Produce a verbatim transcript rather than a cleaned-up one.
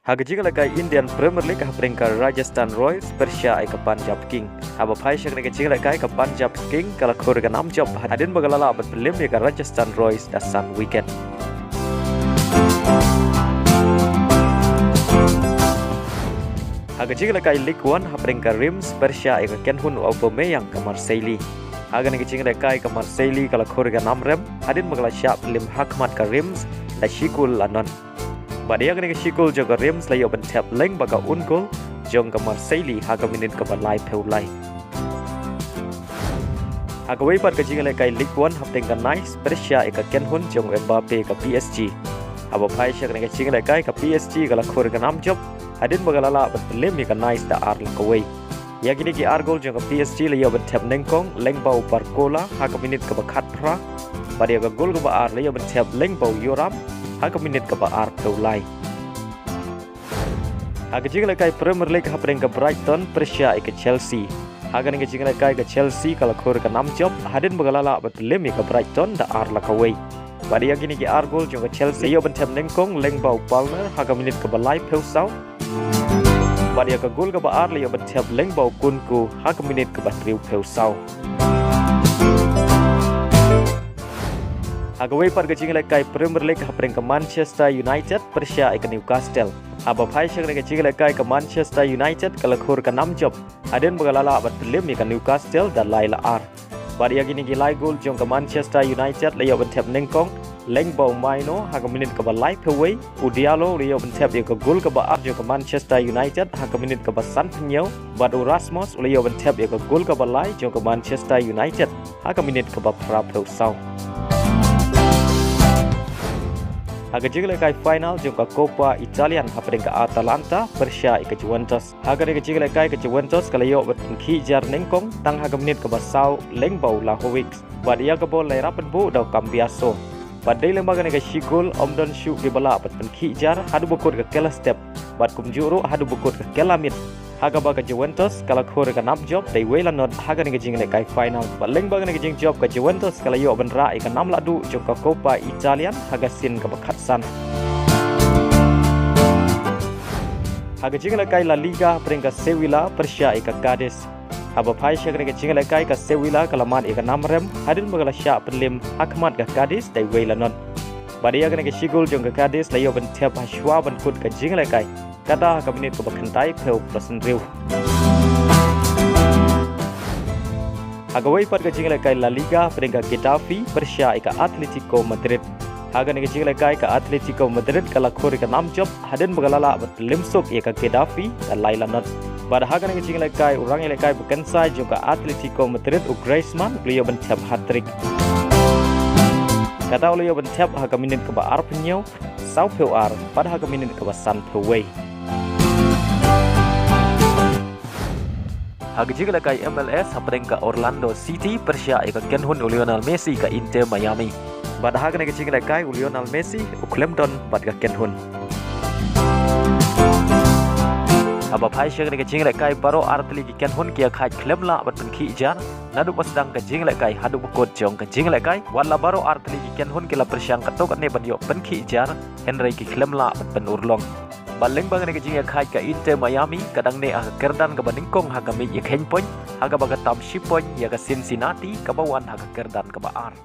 Ha ka jingïalehkai Indian Premier League hapdeng ka Rajasthan Royals pyrshah ïa ka Punjab King. Haba phai sha kane ka jingïalehkai ka Punjab King ka la khur ïa ka nam jop hadien ba ka la lah ban pynliem ïa ka Rajasthan Royals da san wicket. Ha ka jingïalehkai League One hapdeng ka Reims pyrshah ïa ka kynhun u Aubameyang ka Marseille. Ha kane ka jingïalehkai ka Marseille ka la khur ïa ka nam rem hadien ba ka la shah pynliem ha khmat ka Reims da shi kol la nod. Bad ïa kane ka shi kol jong ka Reims la ïoh ban thep lyngba ka own goal jong ka Marseille ha ka minit kaba laiphew lai. Ha kawei pat ka jingïalehkai League One hapdeng ka Nice pyrshah ïa ka kynhun jong u Mbappe ka P S G. Haba phai sha kane ka jingïalehkai ka P S G ka la khur ïa ka nam jop hadien ba ka la lah ban pynliem ïa ka Nice da ar la kawei. Ïa kine ki ar gol jong ka P S G la ïoh ban thep nyngkong lyngba u Barcola ha ka minit kaba khatphra. Bad ïa ka gol kaba ar la ïoh ban thep lyngba u Thuram ha ka minit kaba arphew lai. Ha ka jingïalehkai Premier League hapdeng ka Brighton pyrshah ïa ka Chelsea. Ha kane ka jingïalehkai ka Chelsea ka la khur ïa ka nam jop hadien ba ka la lah ban pynliem ïa ka Brighton da ar la kawei. Bad ïa kine ki ar gol jong ka Chelsea la ïoh ban thep nyngkong lyngba u Palmer ha ka minit kaba laiphew saw. Bad ïa ka gol kaba ar la ïoh ban thep lyngba u Nkunku ha ka minit kaba hynriewphew saw. Ha kawei pat ka jingïalehkai Premier League hapdeng ka Manchester United pyrshah ïa ka Newcastle. Haba phai sha kane ka jingïalehkai ka Manchester United ka la khur ïa ka nam jop hadien ba ka la lah ban pynliem ïa ka Newcastle da lai la ar. Bad ïa kine ki lai gol jong ka Manchester United la ïoh ban thep nyngkong lyngba u Mainoo ha ka minit kaba laiphew wei, u Diallo u la ïoh ban thep ïa ka gol kaba ar jong ka Manchester United ha ka minit kaba sanphew hynñiew, bad u Rasmus u la ïoh ban thep ïa ka gol kaba lai jong ka Manchester United ha ka minit kaba phraphew saw. Ha ka jingïalehkai final jong ka Coppa Italian hapdeng ka Atalanta pyrshah ïa ka Juventus. Ha kane ka jingïalehkai ka Juventus ka la ïoh ban pynkhih jar nyngkong tang ha ka minit kaba saw lyngba u Vlahovic. Bad ïa ka bol la ïarap ban buh da u Cambiaso. Bad dei lyngba kane ka shi gol ym don shuh kiba lah ban pynkhih jar haduh ba kut ka kylla step. Bad kumjuh ruh haduh ba kut ka kylla miet. Ha kaba ka Juventus ka la khur ïa ka nam jop da iwei la nod ha kane ka jingïalehkai final. Bad lyngba kane ka jingjop ka Juventus ka la ïoh ban rah ïa ka nam lahduh jong ka Coppa Italian ha ka sien kaba khatsan. Ha ka jingïalehkai La Liga hapdeng ka Sevilla pyrshah ïa ka Cadiz. Haba phai sha kane ka jingïalehkai ka Sevilla ka la mad ïa ka nam rem hadien ba ka la shah pynliem ha khmat ka Cadiz da iwei la nod. Bad ïa kane ka shi gol jong ka Cadiz la ïoh ban thep ha shuwa ban kut ka jingïalehkai, kata ha ka minit kaba khyndaiphew phra sawphew. Ha kawei pat ka jingïalehkai La Liga hapdeng ka Getafe pyrshah ïa ka Atletico Madrid. Ha kane ka jingïalehkai ka Atletico Madrid ka la khur ïa ka nam jop hadien ba ka la lah ban pynliem suk ïa ka Getafe da lai la nod. Bad ha kane ka jingïalehkai u rangïalehkai ba kynsai jong ka Atletico Madrid u Griezmann u la ïoh ban thep hat-trick. Kata u la ïoh ban thep ha ka minit kaba arphew hynñiew, sawphew ar bad ha ka minit kaba sanphew wei. Ha ka jingïalehkai M L S hapdeng ka Orlando City pyrshah ïa ka kynhun u Lionel Messi ka Inter Miami. Bad ha kane ka jingïalehkai u Lionel Messi u khlem don bad ka kynhun. Haba phai sha kane ka jingïalehkai baroh artylli ki kynhun ki ïakhaid khlem lah ban pynkhih jar naduh ba sdang ka jingïalehkai haduh ba kut jong ka jingïalehkai. Wat la baroh artylli ki kynhun ki la pyrshang katto katne ban ïoh pynkhih jar, hynrei ki khlem lah ban pynurlong. Bad lyngba kane ka jingïakhaid ka Inter Miami ka dang neh ha ka kyrdan kaba nyngkong ha ka miej ïakheiñ point, ha kaba ka tam shi point ïa ka Cincinnati kaba wan ha ka kyrdan kaba ar.